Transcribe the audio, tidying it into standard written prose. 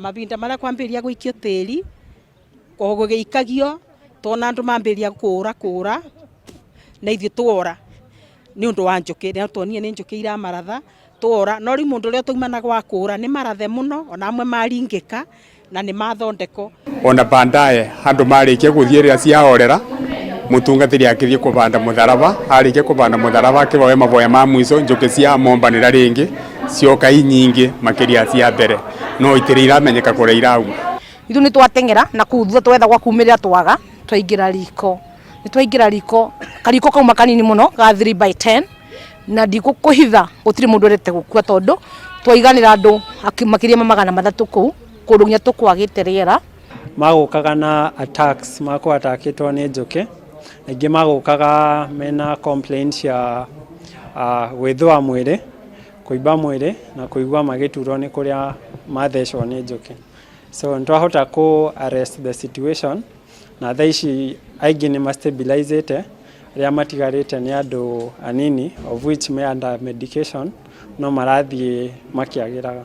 Mavinda maria kwambiria guikio tiri o gugĩikagio twona andu mambiria kura kura na ithuĩ twora nĩ ũndũ wa njũkĩ nĩ tuonire nĩ njũkĩ iramaratha twora. No rĩu mũndũ ũrĩa twauma gwa kũra nĩ marathe mũno, ona amwe maringĩka na nĩ mathondekwo. Ona baadaye andu marikia guthie riria ciahorera, mutungatiri akithie kuvanda mutharaba. Arikia kuvanda mutharaba, akivoya mavoya ma mwico, njuki cia mombanira ringi, cioka inyingi makiria cia mbere, no itiri iramenyeka kuria irauma. Ithu nĩ twateng'era na kũu thutha, twetha gwa kumĩrĩra, twaga twaingĩra riko. Nĩ twaingĩra riko, kariko kauma kanini mũno ga 3 by 10, na ndigũkũhitha gũtirĩ mũndũ ũrete gũkua, tondũ twaiganĩra andũ makĩria ma 300 kũu kũndũ nginya tũkwagĩte rĩera. Magũkaga na attacks ma kũatakĩtwo nĩ njũkĩ. Aingĩ magũkaga mena complaint cia gwĩthũa mwĩrĩ, kũimba mwĩrĩ na kũigua magĩturwo nĩ kũrĩa mathecwo nĩ njũkĩ. So nĩtwahota kũ arrest the situation, na thaa ici aingĩ nĩ mastabilizĩte. Arĩa matigarĩte nĩ andũ anini, of which me under medication, no marathiĩ makĩagĩraga.